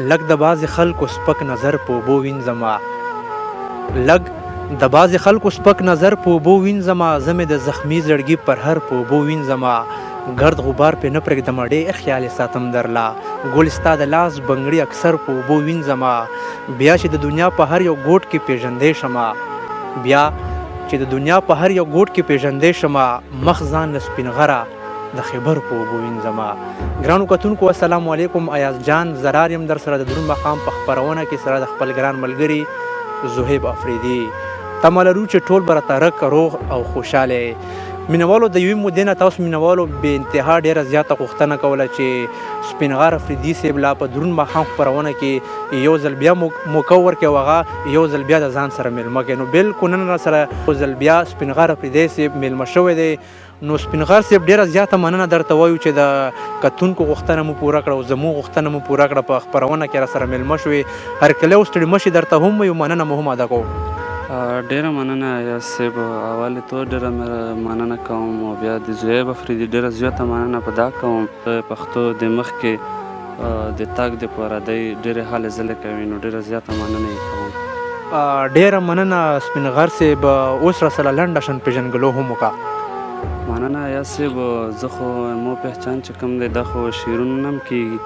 لږ د بعضې خلکو سپک نظر په اوبو وینځمه لږ د بعضې خلکو سپک نظر په اوبو وینځمه زه مې د زخمي زړګي پرهر په اوبو وینځمه ګرد غبار پې نه پرېږدمه ډېر خیال یې ساتم درله ګل ستا د لاس بنګړي اکثر په اوبو وینځمه بیا چې د دنیا په هر یو ګوټ کې پېژندی شمه بیا چې د دنیا په هر یو ګوټ کې پېژندی شمه مخ ځان له سپین غره د خیبر په اوبو وینځمه. ګرانو کتونکو السلام علیکم ایاز جان ضرار یم درسره د درون مقام په خپرونه کې سره د خپل ګران ملګري زهیب افریدي تمه لرو چې ټول به راته رک روغ او خوشحاله یې. مینوالو د یوې مودې نه تاسو مینوالو بې انتها ډیره زیاته غوښتنه کوله چې سپین غر افریدي صیب لا په درون ماښام خپرونه کې یو ځل بیا موقع ورکړي او هغه یو ځل بیا د ځان سره میلمه کړي نو بلکل نن راسره یو ځل بیا سپین غر افریدی صیب میلمه شوی دی. نو سپین غر صیب ډیره زیاته مننه درته وایو چې د کتونکو غوښتنه مو پوره کړه او زموږ غوښتنه مو پوره کړه په خپرونه کې راسره میلمه شوې هرکلی او ستړي مشي درته هم وایو مننه مو هم ادا کوو. ډیره مننه ایاز صیب اول تو ډیره مننه کوم او بیا د زویب افریدي ډیره زیاته مننه په دا کوم پښتو د مخکې د تګ د پاره دی ډیرې هلې ځلې کوي نو ډیره زیاته مننه یې کوم. ډیره مننه سپین غر صیب اوس راسره لنډه شان پیژندګلو هم وکړه. مننه ایاز صیب زه خو مو پهچان چې کوم دی دا خو شعرونو نه هم کیږي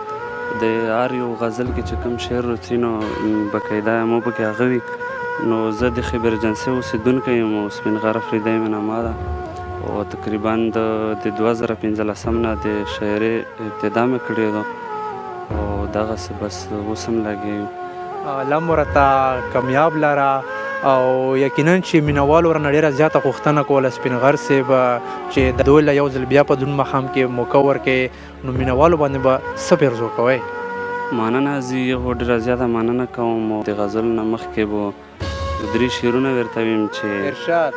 د هر یو غزل کې چې کوم شعر راځي نو باقاعده مو پکې هغه وي نو زه د خیبر ایجنسۍ اوسېدونکی یم او سپین غر افریدی مې نامه ده او تقریبا د د 2015 نه د شاعرۍ ابتدا مې کړې ده او دغسې بس اوس هم لګیا یو. الله مو راته کمیاب لره او یقینا چې مینوالو رانه ډیره زیاته غوښتنه کوله سپین غر صیب چې د دوی له یو ځل بیا په دون ماښام کې موقع ورکړي نو مینوالو باندې به څه پیرزو کوئ؟ مننه زی خو ډیره زیاته مننه کوم د غزل نه مخکې به درې شعرونه ورته ویم چې ارشاد.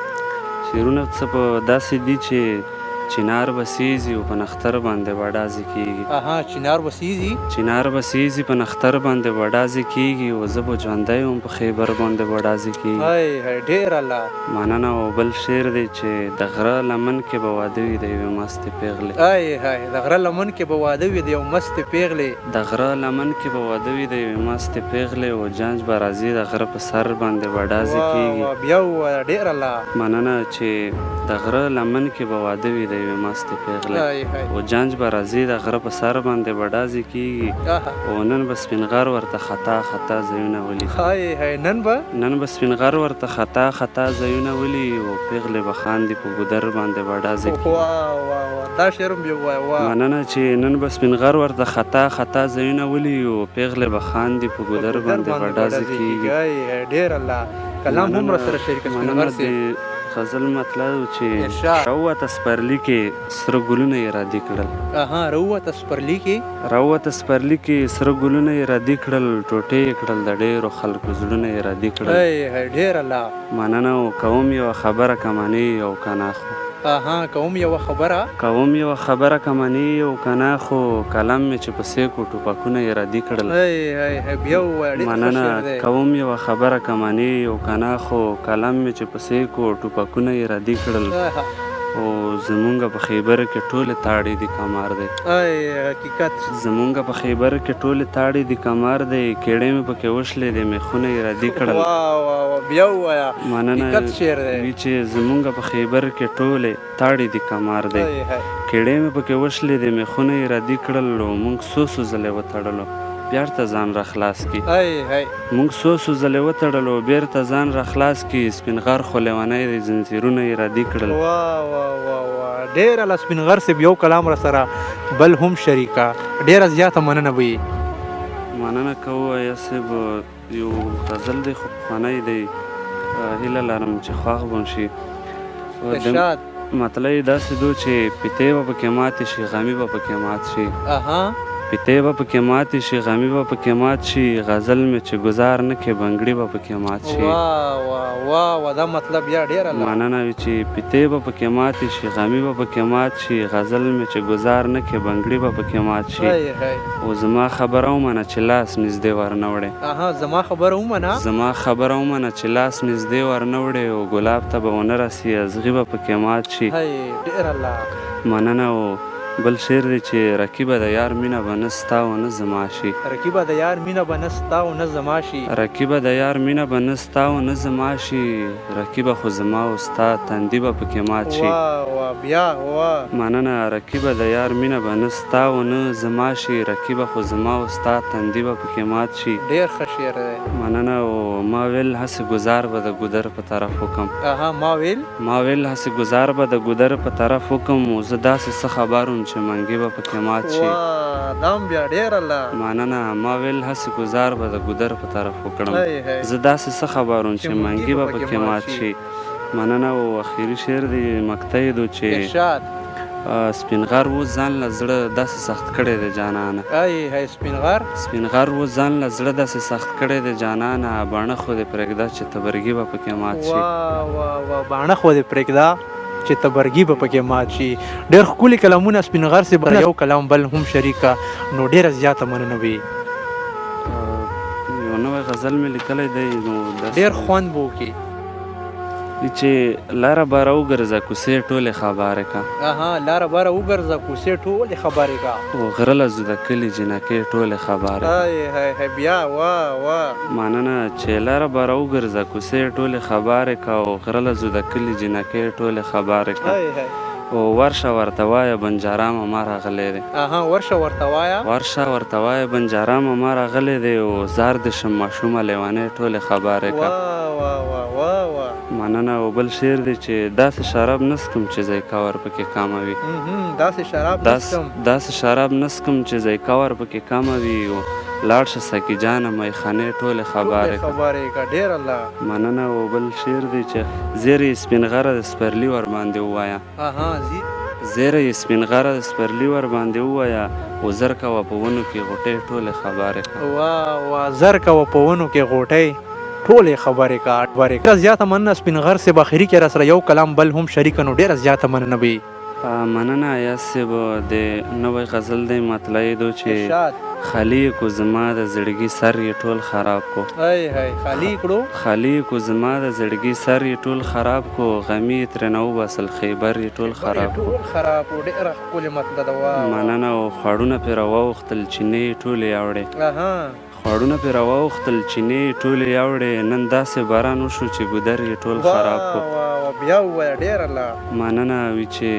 شعرونه څه په داسې دي چې چنار به سیزي او په نختر باندې به ډازې کیږي. اها چنار به سیزي. چنار به سیزي په نختر باندې به ډازې کیږي او زه به ژوندی وم په خیبر باندې به ډازې کیږي. های های ډیر اعلی. مننه او بل شعر دی چې د غره لمن کې به واده وي د یوې مستې پیغلې. های های د غره لمن کې به واده وي د یو مستې پیغلې. د غره لمن کې به واده وي د یوې مستې پیغلې او جانج به راځي د غره په سر باندې به ډازې واه کیږي. واه بیا ووایه ډیر الله. مننه چې د غره لمن کې به واده وي د یوې مستې پیغلې های های. او جانج به راځي د غره په سر باندې به ډازې کیږي اها. او نن به سپین غر ورته خطا خطا ځایونه ولي. های های نن به. نن به سپین غر ورته خطا خطا ځایونه ولي او پیغلې به خاندي په ګودر باندې به ډازې کیږي. واه واه واه دا شعر هم بیا ووایه واه. مننه چې نن به سپین غر ورته خطا خطا ځایونه ولي او پیغلې به خاندي په په ګودر ګودر باندې به باندې به ډازې ډزې کیږي. کیږي ای ډیر الله کلام هم مننه راسره شریک سپین مننه غر د صیب. غزل مطلع و چې ارشاد. راووته سپرلي کې سره ګلونه یې رادي کړل. اها راووته سپرلي کې. راووته سپرلي کې سره ګلونه یې رادي کړل ټوټې یې کړل د ډېرو خلکو زړونه یې رادي کړل. ای های ډیر الله. مننه او کوم یوه خبره که منې او که نه خو. اها کوم یوه خبره. کوم یوه خبره که منې او که نه خو قلم مې چې په سیکو ټوپکونه یې ردي کړل. هی هی هی بیا ووایه ډیر ښه مننه شعر دی. کوم یوه خبره که منې او که نه خو قلم مې چې په سیکو ټوپکونه یې ردي کړل او زمونږ په خیبر کې ټولې تاړې دي کمر دی. ای حقیقت. زمونږ په خیبر کې ټولې تاړې دي کمر دی کیړې مې پکې وشلېدې میخونه یې ردي کړل. واه واه واه بیا ووایه مننه حقیقت شعر دی. وي چې زمونږ په خیبر کې ټولې تاړې دي کمر دی کیړې مې پکې وشلېدې میخونه یې ردي کړل او مونږ څو څو ځلې وتړلو بیرته ځان را خلاص کړي. مونږ څو څو ځلې وتړلو بیرته ځان را خلاص کړي سپین غر خو لیونی دی ځنځیرونه یې ردي کړل. واه واه واه واه ډیر اعلی سپین غر صیب یو کلام راسره بل هم شریک که ډیره زیاته مننه به یی. مننه کوو ایاز صیب یو غزل دی خو پخوانی دی هیله لرم چې خوښ به شي. ارشاد. مطلع یې داسې دو چې پیتې به پکې ماتې شي غمي به پکې مات شي. اها. پیتې به پکې ماتې شي غمي به پکې مات شي غزل مې چې ګزار نه کې بنګړي به پکې مات شي. واه واه واه واه دا مطلب بیا ډیر اعلی. مننه وي چې پیتې به پکې ماتې شي غمي به پکې مات شي غزل مې چې ګزار نه کې بنګړي به پکې مات شي. هی هی. او زما خبره ومنه چې لاس نږدې ورنه وړې. اها زما خبره ومنه. زما خبره ومنه چې لاس نږدې ورنه وړې او ګلاب ته به ونه رسي ازغي به پکې مات شي. هی ډیر الله. مننه او بل شعر دی چې رقیبه د یار مینه به نه ستا او نه زما شي. رقیبه د یار مینه به نه ستا او نه زما شي. رقیبه د یار مینه به نه ستا او نه زما شي رقیبه خو زما او ستا تندي به پکې مات شي. واه واه بیا واه. مننه رقیبه د یار مینه به نه ستا او نه زما شي رقیبه خو زما او ستا تندي به پکې مات شي. ډیر ښه شعر دی. مننه او ما ویل هسې ګذار به د ګودر په طرف وکم. اها ما ویل. ما ویل هسې ګذار به د ګودر په طرف وکم او زه داسې څه خبر وم چې منګي به پکې مات شي. واه دا هم بیا ډېره له. مننه ما ویل هسې ګذار به د ګودر په طرف وکړم زه داسې څه خبر وم چې منګي به پکې مات شي. مننه او اخري شعر دی مقطع یې دو چې. ارشاد. سپین غر اوس ځان له زړه داسې سخت کړی دی جانانه. ای های سپین غر. سپین غر اوس ځان له زړه داسې سخت کړی دی جانانه باڼه خو دې پرېږده چې تبرګي به پکې مات شي. واه واه واه باڼه خو دې پرېږده چې تبرګي به پکې مات شي. ډېر ښکلي کلامونه سپین غر صیب یو کلام بل هم شریک که نو ډېره زیاته مننه وي. یو نوی غزل مې لیکلی دی نو داسې. ډېر خوند به وکړي. دي چې لاره باره وګرځه کوڅې ټولې خبرې کا. اها لاره باره وګرځه کوڅې ټولې خبرې کا. او غره له ځو د کلي جینکۍ ټولې خبرې کا. های های های بیا واه واه. مننه چې لاره باره وګرځه کوڅې ټولې خبرې کا او غره له ځو د کلي جینکۍ ټولې خبرې کا. های های. او ورشه ورته وایه بنجارا ماما راغلی دی. اها ورشه ورته وایه. ورشه ورته وایه بنجارا ماما راغلی دی او زار دې شم ماشومه لیونۍ ټولې خبرې کا. واه واه واه واه واه. مننه او بل شعر دی چې داسې شراب نه څکم چې ذایقه ورپکې کمه وي. داسې شراب نه څکم. داسې شراب نه څکم چې ذایقه ورپکې کمه وي او لاړ شه ساقي جانه میخانې ټولې خبرې کا. ټولې خبرې کا ډېر الله. مننه او بل شعر دی چې زیری یې سپین غره د سپرلي ورباندې ووایه. اها زی. زیری یې سپین غره د سپرلي ورباندې ووایه او زر کوه په ونو کې غوټۍ ټولې خبرې کا. واه واه زر کوه په ونو کې غوټۍ ټولې خبرې کا. ډیره زیاته مننه سپین غر صیب اخري کې راسره یو کلام بل هم شریک نو ډیره زیاته مننه به. مننه ایاز صیب د نوی غزل دی مطلع یې دو چې ارشاد. خالي یې کو زما د زړګي سر یې ټول خراب کو. های های خالي یې کړو. خالي یې کو زما د زړګي سر یې ټول خراب کو غمي یې ترېنه وباسل خیبر یې ټول خیبر یې خراب کو. ټول خراب کو ډیره ښکلې مطلع ده واه واه. مننه او خواړونه پرې راواوښتل چینې یې ټولې یوړې. اها. خواړونه پرې راواوښتل چینې یې ټولې یوړې نن داسې باران وشو چې ګودر یې ټول خراب واه کو. واه واه بیا ووایه ډیر الله. مننه وي چې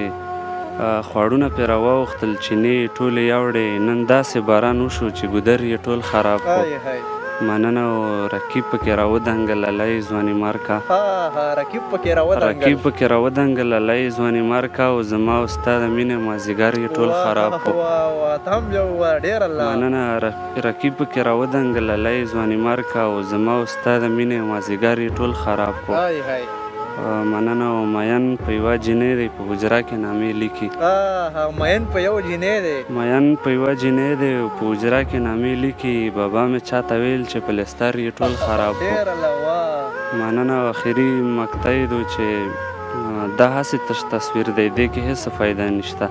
خواړونه پرې راواوښتل چینې یې ټولې یوړې نن داسې باران وشو چې ګودر یې ټول خراب کو. های های. مننه او رقیب پکې راودانګل الله یې ځواني مرکه. ها ها رقیب پکې راودانګل. رقیب پکې راودانګل الله یې ځواني مرکه او زما او ستا د مینې مازیګر یې ټول خراب واه کو. واه واه ته هم بیا ووایه ډیر الله. مننه رقیب پکې راودانګل الله یې ځواني مرکه او زما او ستا د مینې مازیګر یې ټول خراب کو. های های. مننه او مین په یوه جینۍ دی په حجره کې نامې لیکي. ها مین په یو جینۍ دی. مین په یوه جینۍ دی او په حجره کې نامې لیکي بابا مې چاته ویل چې پلستر یې ټول خراب کو. ډېر الله واه. مننه او اخري مقطع یې دو چې دا هسې تش تصویر دی دې کې هېڅ فایده نشته.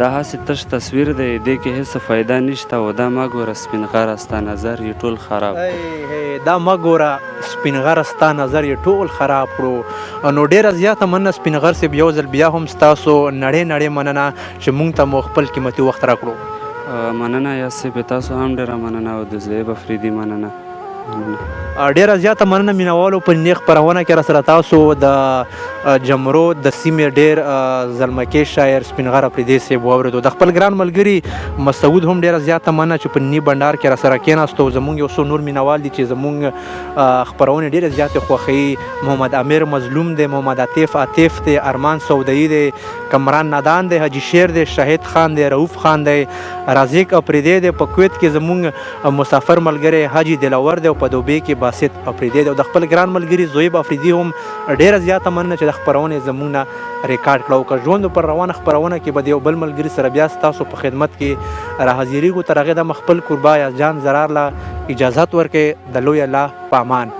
دا هسې تش تصویر دی دې کې هېڅ فایده نشته او دا مه ګوره سپین غره ستا نظر یې ټول خراب کړو. دا مه ګوره سپین غره ستا نظر یې ټول خراب کړو. نو ډېره زیاته مننه سپین غر صیب یو ځل بیا هم ستاسو نړۍ نړۍ مننه چې مونږ ته مو خپل قیمتي وخت راکړو. مننه ایاز صیب تاسو هم ډېره مننه او د زویب افریدي مننه. مننه. ډیره زیاته مننه مینوالو په نی خپرونه کې راسره تاسو د جمرود د سیمې ډیر زلمکې شاعر سپین غر اپریدی صیب واوریدو. د خپل ګران ملګري مسعود هم ډیره زیاته مننه چې په نی بنډار کې راسره کېناستو. زمونږ یو څو نور مینوال دي چې زمونږ خپرونې ډیرې زیاتې خوښوي. محمد امیر مظلوم دی، محمد عاطف عاطف دی، ارمان سودایي دی، کمران نادان دی، حاجي شیر دی، شاهد خان دی، رؤف خان دی، رازق اپریدی دی، په کویت کې زمونږ مسافر ملګری حاجي دلاور دی او په دوبې کې باسط افریدی دی. او د خپل ګران ملګري زویب افریدي هم ډیره زیاته مننه چې د خپرونې زموږ نه ریکارډ کړه. او که ژوند پر روانه خپرونه کې به د یو بل ملګري سره بیا ستاسو په خدمت کې را حاضرېږو. تر هغې دمه خپل کوربه ایاز جان ضرار له اجازت ورکړئ. د لوی الله په امان.